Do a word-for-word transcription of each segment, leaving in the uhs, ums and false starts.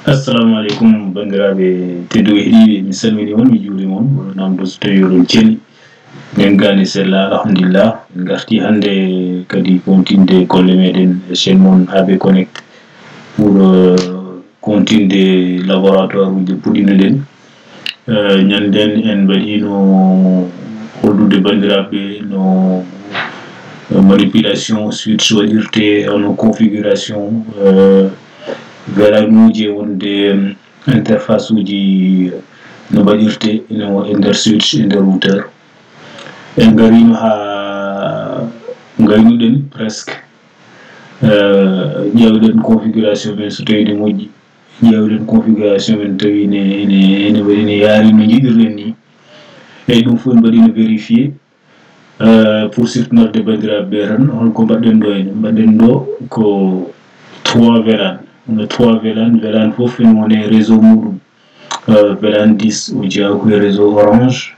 Assalamu aleykum, banndiraaɓe tedduɓe heɗiiɓe, mi salmini on, mi juurima on, wonanam ɗo so tawi oɗon celli. Min gani sella, alhamdulillah. Min ngarti hannde kadi kontinde golle meɗen e chaîne mon A B Connect pour, euh, kontinde laboratoire uji puɗɗinoɗen. Euh, ñanden en mbaɗino hollude banndiraaɓe no manipulation switch waɗirte, hono configuration, euh, velanuji wonde interface uji no mbaɗirte ene e nder switch, e nder routeur. En ngarino haa ngaynuɗen presque. Euh, ƴeewɗen configuration men so tawi ne moƴƴi. Ƴeewɗen configuration men tawi ne, ene, ene, ene yaari no njiɗirɗen ni. Eyyi, ɗum fof en mbaɗino vérifié. Euh, pour siftinorde banndiraaɓe ɓe tan, holko mbaɗɗen ɗo henne? Mbaɗɗen ɗo ko trois velan. Hono trois velan, velan fof ene woni e réseau muɗum. Euh, velan dix o jeyaa ko e réseau Orange.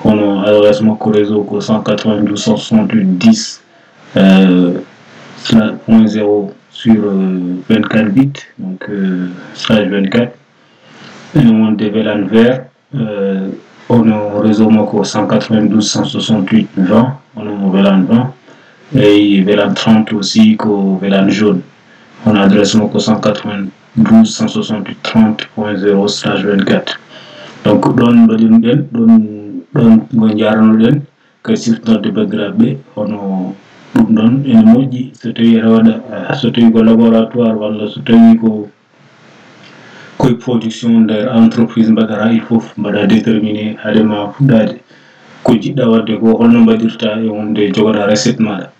Hono adresse makko réseau ko cent quatre-vingt-douze cent soixante-huit dix, euh, point zéro sur, euh, vingt-quatre bits, donc, euh, slash vingt-quatre. Ene wonde velan vert, euh, hono réseau makko cent quatre-vingt-douze cent soixante-huit vingt, hono mo velan vingt. Eyyi, velan trente aussi ko velan jaune. Hono adresse makko cent quatre-vingt-douze cent soixante-huit trente point zéro slash vingt-quatre. Donc, ɗon mbaɗiruɗen, ɗon, ɗon ngo njaranoɗen, kadi siftinorde banndiraaɓe ɓe, hono ɗum ɗon ene moƴƴi, so tawi aɗa waɗa, so tawi ko laboratoire walla so tawi ko koye production nder entreprise mbaɗata, il faut mbaɗa déterminé haade ma fuɗɗaade. Ko njiɗɗa waɗde ko, holno mbaɗirta e wonde jogoɗa recette maɗa.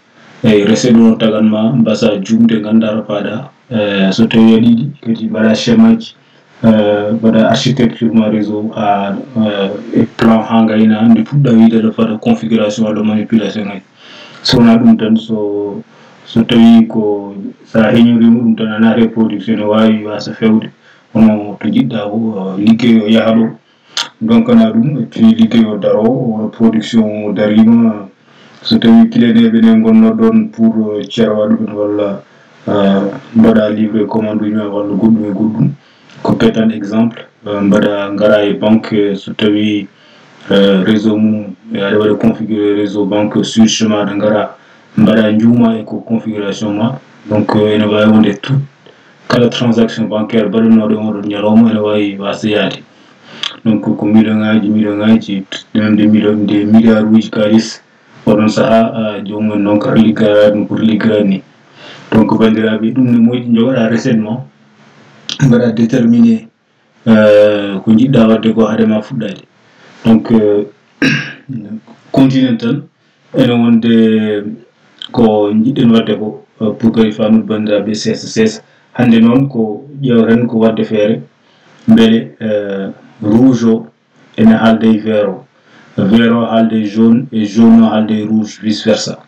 Eyyi, recette o tagan ma mbasa juumde, ngannda to paɗa. Eh, so tawi a yiɗi kadi mbaɗa schémaji, eh, mbaɗa architecture ma réseau, a, eh, e plan haa ngayna, nde puɗɗa wiide aɗa faada configuration walla manipulation ngaji. So wonaa ɗum tan, so, so tawi ko sa heñoriima ɗum tan, a naata e production, ne waawi wasa fewde. Hono to njiɗɗa o, eh, liggey o yaha ɗo. Donc, na ɗum, et puis liggey o daro, wano production o darima, so tawi client ɓe ne ngonno ɗon pour, euh, cerwa ɗum walla, euh, mbaɗa livrer commande uji ma walla goɗɗum e goɗɗum. Ko petan exemple, euh, mbaɗa ngara e banque, euh, so tawi, euh, réseau mum, e aɗa waɗa configurer réseau banque switch ma, aɗa ngara mbaɗa njuuma e ko configuration ma. Donc, euh, ene waawi wonde tout, kala transaction bancaire mbaɗanooɗo on ɗon ñalawma ene waawi wasa yaade. Donc, ko million ngaji, million ngaji, même des millions, des milliards uji kaalis. Oɗon saha, ah, joomum en noon ko liggaade, no poti liggaade ni. Donc, banndiraaɓe, ɗum ne moƴƴi, njogoɗa recette ma, mbaɗa déterminé, euh, ko njiɗɗa waɗde ko haade ma fuɗɗaade. Donc, euh, continent tan, ene wonde ko njiɗɗen waɗde ko, euh, pour kadi famnude banndiraaɓe seesa seesa. Hannde noon ko ƴeewten ko waɗde feere, mbele, euh, rouge o ene haalda e vert o, vert o haalda e jaune, e jaune o haalda e rouge, vice versa.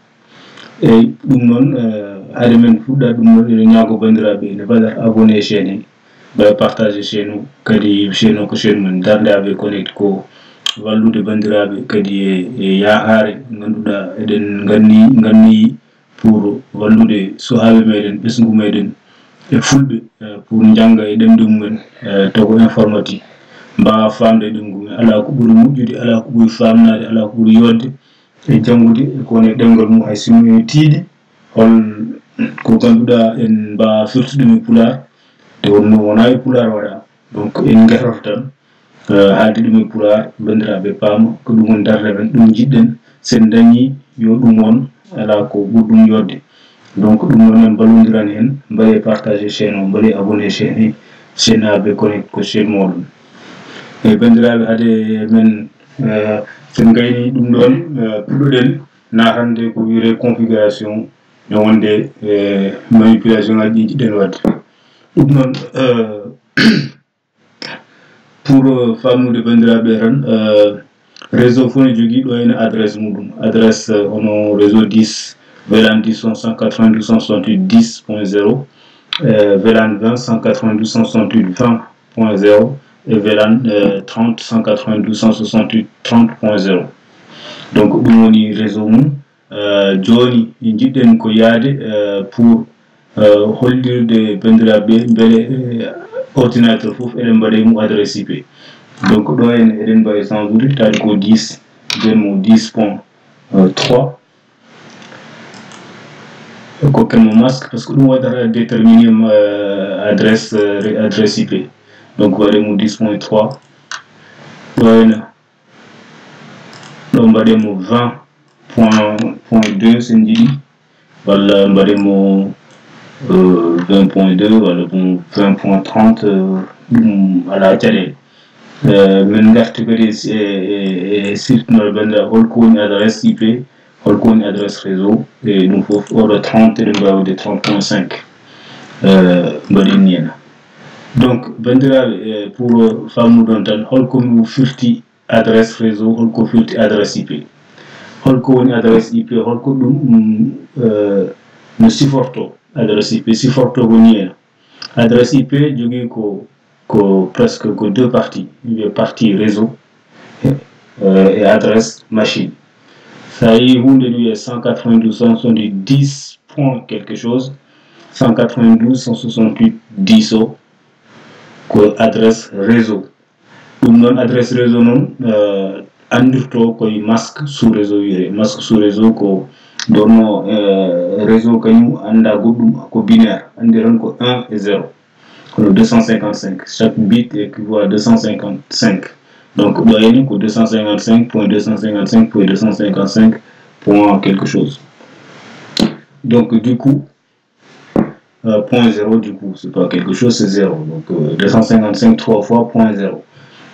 Eyyi, ɗum noon, eh, hade men fuɗɗa ɗum noon, eɗen ñaago banndiraaɓe ne mbaɗa abonné chaîne he, mbaɗa partage chaîne o, kadi chaîne o ko chaîne men, Darnde A B Connect ko wallude banndiraaɓe kadi e, e yaakaare, ngannduɗaa eɗen nganni, nganni pour wallude suhaaɓe meɗen, ɓesngu meɗen e fulɓe, eh, pour njannga e ɗemɗe mumen, eh, taw ko informatique, mbaawa faamde e ɗemngu mumen. Alaa ko ɓuri moƴƴude, alaa ko ɓuri faamnaade, alaa ko ɓuri yooɗde e janngude, e ko woni e ɗemngal mum, hay sinno ene tiiɗi, hol ko ngannduɗaa en mbaawa firtude ɗum e pulaar, nde wonnoo wonaa e pulaar waɗaa. Donc, en ngartoto tan, eh, haalde ɗum e pulaar, banndiraaɓe paama ko ɗum woni darnde men, ɗum njiɗɗen, so en ndañii yo ɗum won, alaa ko ɓuri ɗum yooɗde. Donc, ɗum noon en mballondiran heen, mbaɗee partage chaîne o, mbaɗee abonné chaîne he, chaîne A B Connect ko chaîne mooɗon. Eyyi, banndiraaɓe, hade men, eh, so en ngaynii ɗum ɗoon, eh, puɗɗoɗen naatande ko wiyetee configuration, no wonde, eh, manipulation ngaji ɗi njiɗɗen waɗde. Ɗum noon, eh, pour, euh, faamnude banndiraaɓe tan, euh, réseau fof ne jogii ɗo heen adresse muɗum. Adresse, euh, hono réseau dix, VLAN dix cent quatre-vingt-douze cent soixante-huit dix point zéro, euh, VLAN vingt cent quatre-vingt-douze cent soixante-huit vingt point zéro et VLAN, euh, trente cent quatre-vingt-douze cent soixante-huit trente point zéro. Donc, ɗum woni réseau mum. Eh, jooni, njiɗɗen ko yahde, eh, pour, eh, hollirde banndiraaɓe ɓe mbele, eh, Ordinateur fof eɗen mbaɗa e mum adresse I P. Donc ɗo en eɗen mbawi changeude, taade ko dix, mbiyen mo dix point trois. Ko ken mo masque, parce que ɗum waɗata déterminer euh, adresse euh, adresse I P. Donc waɗe mo dix point trois. Ɗo en ɗo mbaɗe mo vingt point deux, sen jiɗi, walla mbaɗe mo vingt point deux, walla bon vingt point trente. Ɗum ala caɗeele. Min ngarti kadi e sirtinoɗo banndiraaɓe holko woni adresse I P, holko woni adresse réseau, e ɗum fof oɗo trente eɗen mbawi waɗde trente point cinq. Mbaɗen ni hena. Donc banndiraaɓe, pour famnudon tan holko mi firti adresse réseau, holko firti adresse I P, holko woni adresse I P, holko ɗum no siforto. Adresse I P siforto ko ni hena. Adresse I P jogui ko ko presque ko deux parties, wiye partie réseau e adresse machine. Sa yi hunde ne wiye cent quatre-vingt-douze cent soixante-dix point quelque chose, cent quatre-vingt-douze cent soixante-huit dix o ko adresse réseau. Ɗum noon adresse réseau noon andirto koye masque sous réseau wiyete. Masque sous réseau ko donno réseau kañum anda goɗɗum, ko binaire, andi tan ko un et zéro. Kono deux cent cinquante-cinq, chaque bit équivaut à deux cent cinquante-cinq. Donc ɗo heni ko deux cent cinquante-cinq point deux cent cinquante-cinq point deux cent cinquante-cinq point quelque chose. Donc du coup euh, point zéro, du coup c'est pas quelque chose, c'est zéro. Donc euh, deux cent cinquante-cinq trois fois point zéro.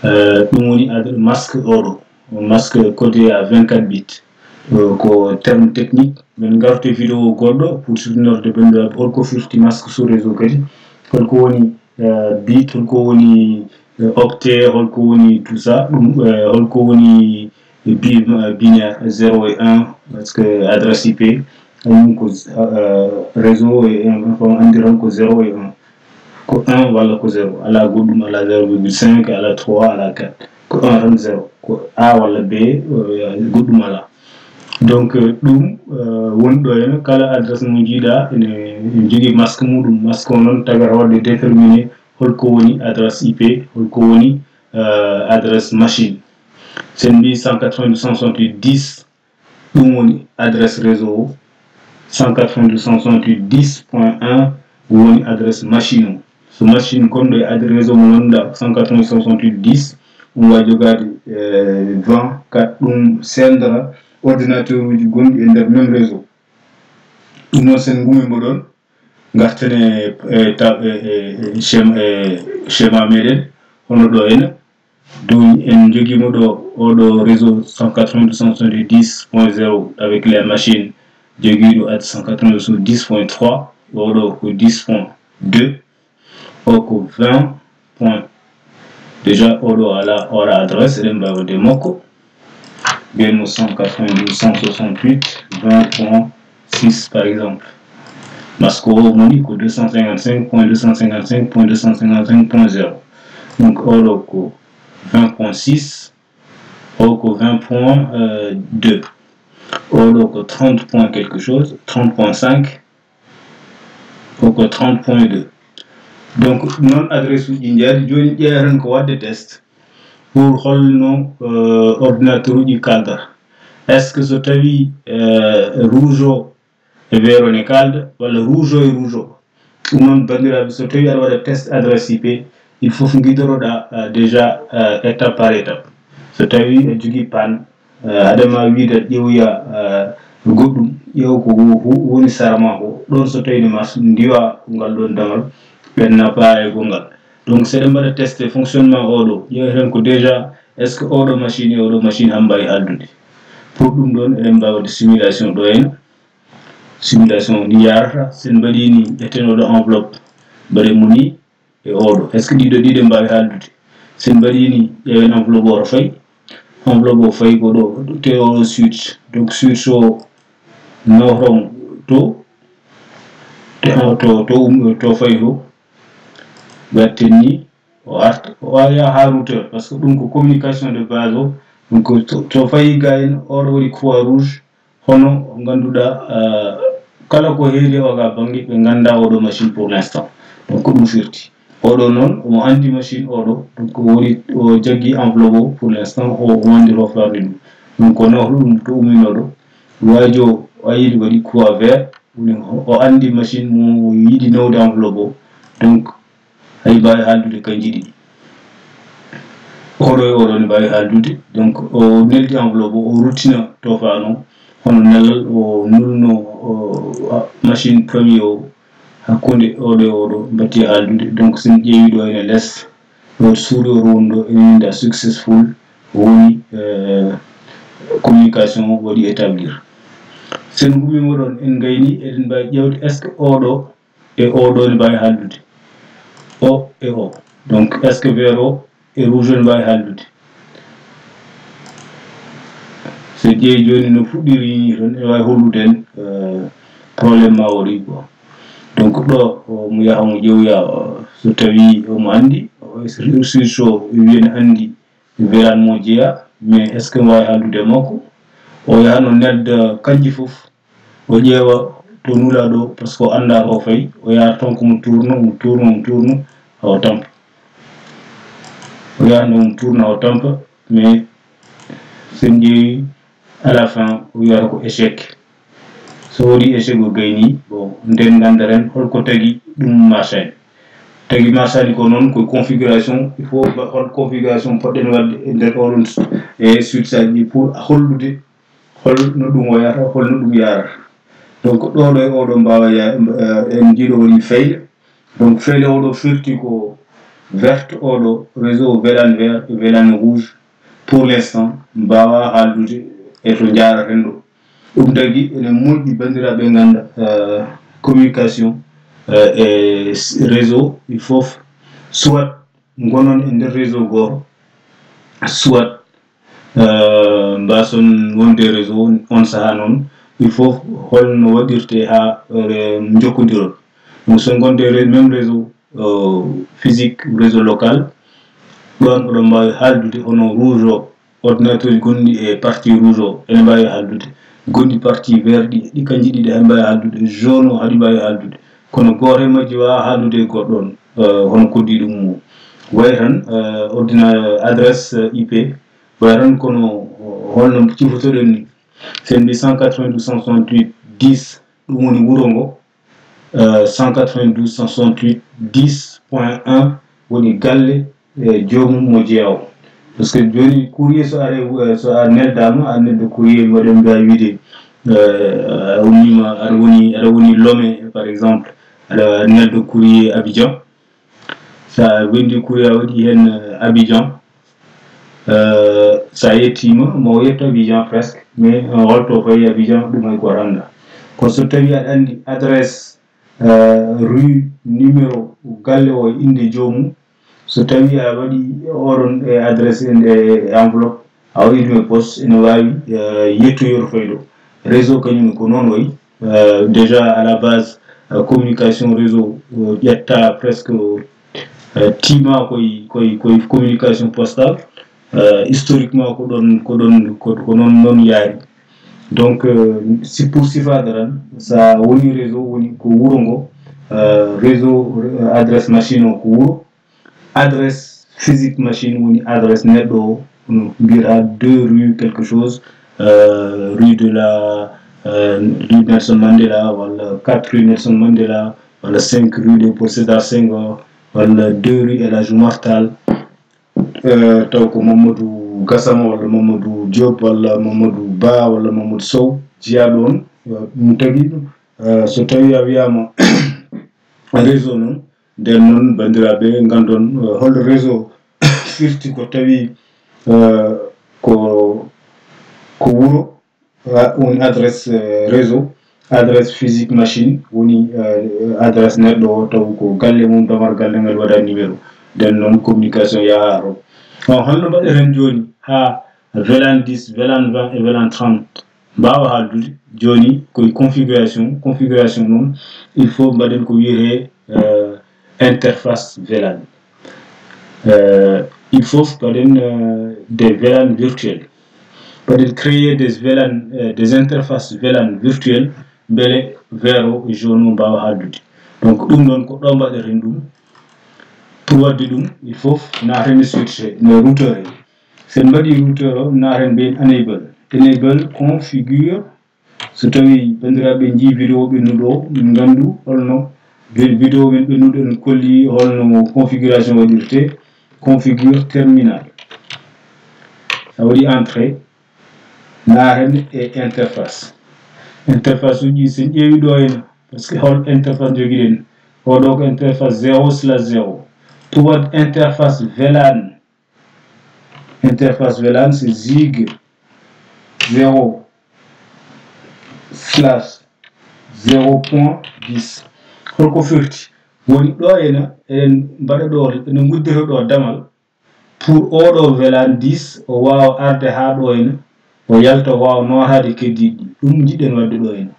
Ɗum woni masque oɗo, masque codé à vingt-quatre bits. Ko terme technique. Min ngartu e vidéo goɗɗo pour sirnorde banndiraaɓe holko firti masque sous réseau kadi, holko woni bit, holko woni octet, holko woni tout ça, ɗum holko woni binaire zéro et un, parce que adresse I P kañum ko réseau et un, andiran ko zéro et un. Ko un walla ko zéro, ala goɗɗum, ala zéro virgule cinq, ala trois, ala quatre. Ko un tan, zéro. Ko A walla B, goɗɗum ala. Donc ɗum woni ɗo hena, kala adresse mo jiiɗa ene jogui masque muɗum. Masque o noon tagata waɗde déterminer holko woni adresse I P, holko woni adresse machine. Sen mbi cent quatre-vingt-douze cent soixante-huit dix, ɗum woni adresse réseau o. Cent quatre-vingt-douze cent soixante-huit dix point un woni adresse machine o. So machine gonɗo e adresse réseau mo ganduɗa cent quatre-vingt-douze cent soixante-huit dix, ɗum wawi jogade vingt, quatre, ɗum sendata ordinateur uji gonɗi e nder même réseau. Ɗum noon sen gumimo ɗon, garten e schéma meɗen. Hono ɗo hena, donc en joguimo ɗo oɗo réseau cent quatre-vingt-douze cent soixante-dix point zéro avec les machines, joguiɗo ad cent quatre-vingt-douze dix point trois, oɗo ko dix point deux, o ko vingt point. Déjà oɗo ala, o ala adresse, eɗen mbawi waɗde makko. Mbiyen mo cent quatre-vingt-douze cent soixante-huit vingt point six par exemple. Masque o moni ko deux cent cinquante-cinq point deux cent cinquante-cinq point deux cent cinquante-cinq point zéro. Donc oɗo ko vingt point six, o ko vingt point deux, oɗo ko trente point quelque chose, trente point cinq, o ko trente point deux. Donc noon adresse uji jaari. Joni ƴeewa tan ko wadde test pour holno ordinateur uji kaldata. Est ce que so tawi rouge o e vert o ne kalda, walla rouge o e rouge o? Ɗum noon banndiraaɓe, so tawi aɗa waɗa test adresse I P, il faut guidoroɗa déjà étape par étape. So tawi a jogui panne, haade ma wiide ƴeewoya goɗɗum, ƴeew ko woni sara ma ko. Ɗon so tawi ne ma ndiwa ngal ɗon damal, ɓenna paaye gongal. Donc seɗen mbaɗa test fonctionnement oɗo, ƴeeweten ko déjà est ce que oɗo machine e oɗo machine han mbawi haldude. Pour ɗum ɗon eɗen mbawi waɗde simulation ɗo hena. Simulation ni yarata, sen mbaɗi ni, ƴetten oɗo enveloppe, mbaɗen mo ni e oɗo, est ce que ɗiɗo ɗiɗo mbawi haldude? Sen mbaɗi ni, ƴeewen enveloppe o fayi. Enveloppe o fayi ko ɗo, te oɗo switch. Donc switch o nawton to, te to to um to fayi to. Gatten ni o arta, o wawi yaha ha routeur, parce que ɗum ko communication de base o. Donc to fayi gayen, oɗo waɗi croix rouge. Hono ngannduɗaa kala ko heedi e oga bannge, ɓe nganndaa oɗo machine pour l'instant. Donc ko ɗum firti. Oɗo noon omo anndi machine oɗo, donc o woni o jaggi enveloppe o pour l'instant, o wonde rofrande ɗum. Donc o nawru ɗum to ummino ɗo, waajo o yiɗi waɗi croix vert, woni o anndi machine mo yiɗi nawde enveloppe o. Donc hay mbaawi haaldude kanji ɗiɗi. Oɗo e oɗo ne mbaawi haaldude. Donc o neldi enveloppe o, o ruttina tofano, hono nelal o nulno o, a, machine premier o, hakkunde oɗo e oɗo mbatti haaldude. Donc sen ƴeewi ɗo ene les, ɗo suuɗo o woni ɗo ene winda successful, o woni, eh, communication waɗi établir. Sen gummima ɗon en gayni, eɗen mbaawi ƴeewde est-ce que oɗo e oɗo ne mbaawi haaldude, o e o. Donc est-ce que vert o e rouge o ne mbaawi haaldude? So ƴeewi jooni no fuɗɗiri ni tan, ene waawi hollude en, eh, problème ma o ɗi quoi. Donc ɗo o mo yaha mo ƴeewya, eh, so tawi omo anndi, o surtout o wiya ne anndi velan mo jeeya, mais est-ce que waawi haaldude e makko? O yaha no nelda kanji fof, o ƴeewa to nula ɗo, parce que o annda ko fayi, o yaha tan ko mo tourno, mo tourno, mo tourno, o tampa. O yaha no mo tourno, o tampa, mais sen ƴeewi à la fin o wiyata ko échec. So waɗi échec o gayni, bon, nden ngannderen holko tagi ɗum marchani. Tagi marchani ko noon ko configuration, il faut ba-, hol configuration poɗɗen waɗde e nder oɗon e suite saji pour hollude hol no ɗum wayata, hol no ɗum yarata. Donc ɗo ɗo e oɗo mbaawa ya-, eh, en njiiɗo woni fayda. Donc fayda oɗo firti ko verte oɗo réseau velan vert e velan rouge. Pour l'instant, mbaawa haaldude e to njaaraten ɗo. Ɗum tagi ene moƴƴi banndiraaɓe ngannda, eh, communication, eh, e s-, réseau, il faut soit ngonon e nder réseau gooto, soit, eh, mbaason wonde réseau on sahaa noon, il faut holno waɗirte haa, eh, njokkondiron. Donc so ngonde re-, même réseau, eh, physique, réseau local, ɗon oɗon mbaawi haaldude hono rouge o, ordinateur uji gonɗi e partie rouge o ene mbaawi haaldude, gonɗi partie vert ɗi, ɗi kanji ɗiɗi haɗi mbaawi haaldude, jaune o haɗi mbaawi haaldude, kono gooto e majji waawaa haaldude e goɗɗo on, eh, hono koddiiɗo mum o. Wayi tan, eh, ordina-, adresse, eh, I P, wayi tan kono, eh, holno cifotoɗen ni, sen mbi cent quatre-vingt-douze cent soixante-huit dix, ɗum woni wuro ngo, eh, cent quatre-vingt-douze cent soixante-huit dix point un woni galle, eh, joomum mo jeyaa o. Parce que jooni courrier so are, eh, so a neldaama, a nelda courrier, mbaɗen mbaawi wiide, eh, a ummiima, aɗa woni, aɗa woni Lomé, par exemple, aɗa nelda courrier Abidjan. So a winndi courrier a waɗi heen, eh, Abidjan, eh, so a yettiima, ma o yetto Abidjan presque, mais, eh, holto fayi Abidjan, ɗum hay gooto anndaa. Kono so tawii aɗa anndi adresse, eh, rue, numéro galle o e innde joomum, so tawii a waɗi oɗon e adresse e nde enveloppe, a waɗi ɗum e poste, ene waawi, eh, yettoyoo to fayi ɗo. Réseau kañum ko noon wayi. Eh, déjà à la base, eh, communication réseau, eh, ƴetta presque, eh, tiima koye, koye, koye communication postale. Eh, historiquement ko ɗon, ko ɗon, ko, ko noon, noon yaari. Donc, eh, si pour sifaade tan, so a woni réseau, woni ko wuro ngo, eh, réseau, eh, adresse machine o ko wuro, adresse physique machine woni adresse neɗɗo o, no mbiyata deux rue quelque chose, euh, rue de la, euh, rue Nelson Mandela, walla quatre rue Nelson Mandela, walla cinq rue de Sédar Senghor, walla deux rue El Hadj Oumar Tall, euh, taw ko Mamadou Gassama, walla Mamadou Diop, walla Mamadou Ba, walla Mamadou Sow, jiyaaɗo on, euh, ɗum tagi, euh, so tawi a wiyaama réseau noon, nden noon, banndiraaɓe, nganndon, eh, hol réseau firti ko tawi, eh, ko, ko wuro, eh, woni adresse, eh, réseau, adresse physique machine, woni, eh, adresse neɗɗo o, taw ko galle mum, damar galle ngal waɗa numéro. Nden noon, communication yaha to. On, holno mbaɗeten jooni haa VLAN dix, VLAN vingt e VLAN trente mbaawa haaldude? Jooni, koye configuration, configuration noon, il faut mbaɗen ko wiyetee, euh, interface VLAN. Euh, il faut mbaɗen, euh, des VLAN virtuels. Mbaɗen créer des VLAN, euh, des interfaces VLAN virtuelles, mbele vert o e jaune o mbaawa haaldude. Donc, ɗum noon ko ɗo mbaɗeten ɗum. Pour waɗde ɗum, il faut naaten e switch no routeur en. So en mbaɗii routeur o, naaten mbiyen enable. Enable configure. So tawii banndiraaɓe njii vidéo ɓennuɗo o, min nganndu holno vi-, vidéo men ɓennuɗo en kolli holno configuration waɗirtee. Configure terminal. A waɗi entrée, naaten e interface. Interface uji, so en ƴeewi ɗo henne, parce que hol interface njogiɗen? Oɗo ko interface zéro slash zéro. Pour waɗ interface VLAN, interface VLAN, c'est zig zéro slash zéro point dix. Holko firti? Woni ɗo henne, eɗen mbaɗa ɗo, eɗen nguddita ɗo damal pour oɗo VLAN dix o waawa arde haa ɗo henne, o yalta, o waawa nootaade keddiiɗi ɗi. Ɗum njiɗɗen waɗde ɗo henne.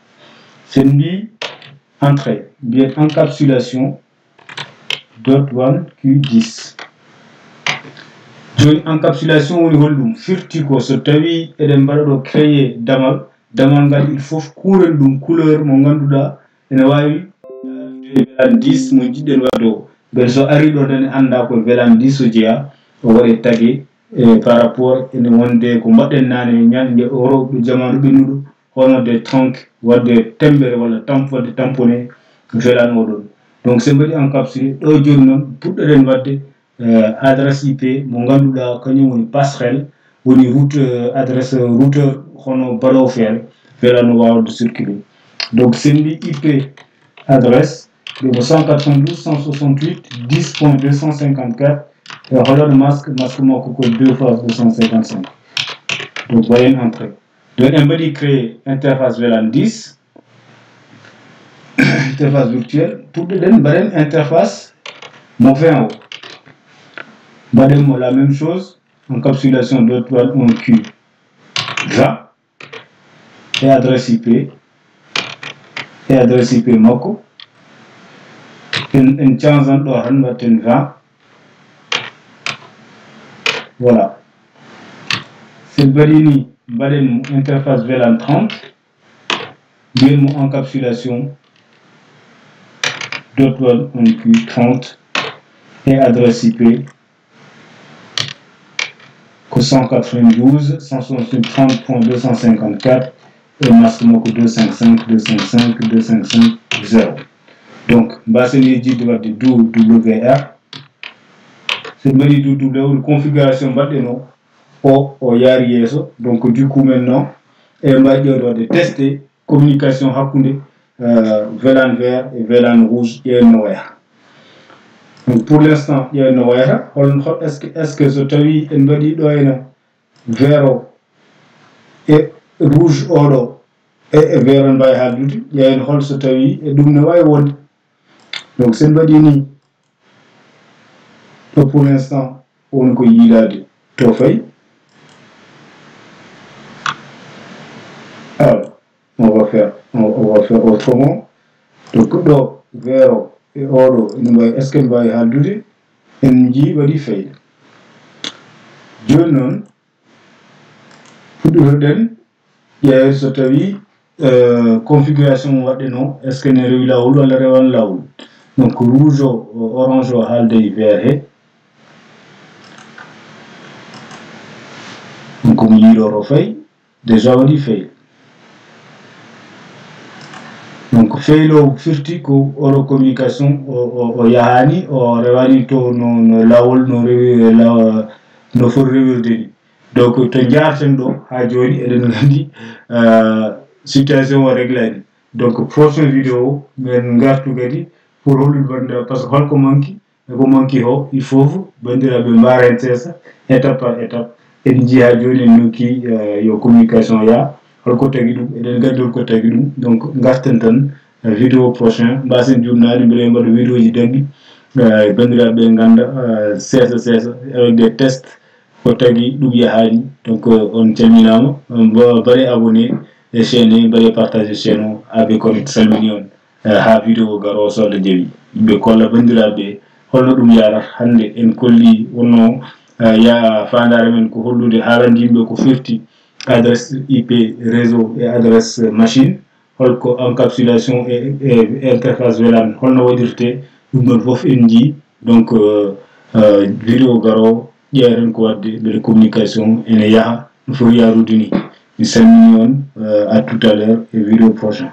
So en mbii entrée, mbiyen encapsulation dot one Q dix. Jooni, encapsulation woni holɗum? Firti ko so tawii eɗen mbaɗa ɗo créer damal, damal ngal, il faut kuuren ɗum couleur mo ngannduɗaa ene waawi VLAN dix mo njiɗɗen waɗde o. Mbele so arii ɗo tan, en anndaa ko VLAN dix o jeyaa, o waɗe tagué, e par rapport ene wonde ko mbaɗɗen naane, ñande oro ɗo jamaanu ɓennuɗo, hono de trunk, waɗde temmbere walla tamp-, waɗde tamponné VLAN o ɗon. Donc, so en mbaɗi encapsulé, ɗo jooni noon, puɗɗoɗen waɗde, eh, adresse I P mo ngannduɗaa kañum woni passerelle, woni route, eh, adresse routeur, hono baɗoowo feere, VLAN o waawde circuler. Donc, so en mbii I P adresse, ɗo ko cent quatre-vingt-douze, cent soixante-huit, dix point deux cent cinquante-quatre, e holoɗo masque, masque makko ko deux fois deux cent cinquante-cinq. Donc, mbaɗen entrée. Donc, en mbaɗi créer interface VLAN dix, interface virtuelle. Puɗɗoɗen, mbaɗen interface mo vingt o. Mbaɗen mo la même chose, encapsulation dot one Q vingt, e adresse I P, e adresse I P makko. En, en changean ɗo tan, mbaɗten vingt. Voilà. So en mbaɗi ni, mbaɗen mo interface VLAN trente, mbiyen mo encapsulation dot one Q trente e adresse I P ko cent quatre-vingt-douze, cent soixante-huit, trente point deux cent cinquante-quatre, e masque makko deux cinq cinq, deux cinq cinq, deux cinq cinq, zéro. Donc, mbaasen yejjitde waɗde W R. So en mbaɗi W R, configuration mbaɗɗen o, o, o yaari yeeso. Donc, du coup, maintenant, eɗen mbaawi ƴeewde waɗde testé communication hakkunde, euh, VLAN vert e VLAN rouge, ƴeewen no wayata. Donc, pour l'instant, ƴeewen no wayata. Hol, hol, est-ce que, est-ce que so tawii en mbaɗii ɗo henne vert o e rouge oɗo e, e vert o, mbaawi haaldude? Ƴeewen hol so tawii e ɗum ne waawi wonde. Donc, so en mbaɗii ni, ɗo pour l'instant, woni ko yiilaade to fayi. Alors, on va faire, on, on va faire autrement. Donc, ɗo vert o e oɗo, ene mbawi, est-ce que ene mbawi haaldude? En njii waɗi fayida. Jooni noon, puɗɗotoɗen ƴeewen so tawii, euh, configuration mo waɗɗen o, est-ce que ne rewi laawol walla rewaani laawol? Donc, rouge o, orange o haalda e vert he. Donc, mi yiiloto fayi, déjà waɗi fail. Donc, fail o firti ko oɗo communication o, o, o yahaani, o rewaani to no, no laawol no rewi, law-, no foti rewirde ni. Donc, to njaarten ɗo haa jooni, eɗen nganndi, euh, situation o réglaani. Donc, prochain vidéo, min ngartu kadi pour hollude banndiraaɓe, parce que holko manki, e ko manki o, il faut banndiraaɓe mbaara heen seesa, étape par étape. Eɗen njii haa jooni en nokki, euh, yo communication yaa. Holko tagi ɗum? Eɗen nganndi holko tagi ɗum. Donc, ngarten tan, euh, vidéo prochain. Mbaasen juutnaade, mbele en mbaɗa vidéo ji daggi, euh, banndiraaɓe ɓe ngannda, euh, seesa seesa, avec des tests. Ko tagi ɗum yahaani. Donc, euh, on calminaama. Mba-, mbaɗe abonné e chaîne he, mbaɗe partage chaîne o. Abe Connect salmini on, eh, haa vidéo garoowo, so Allah jaɓi. Ɓe kolla banndiraaɓe holno ɗum yaarata. Hannde en kolli wonno, eh, ya faandaare men ko hollude, haalande yimɓe ko firti adresse I P réseau e adresse machine. Holko encapsulation e, e interface VLAN, holno waɗirtee, ɗum ɗon fof en njii. Donc, euh, Vidéo garoowo ƴeewten ko waɗde mbele communication ene yaha no foti yaarude ni. Mi salmini on, à tout à l'heure e vidéo prochain.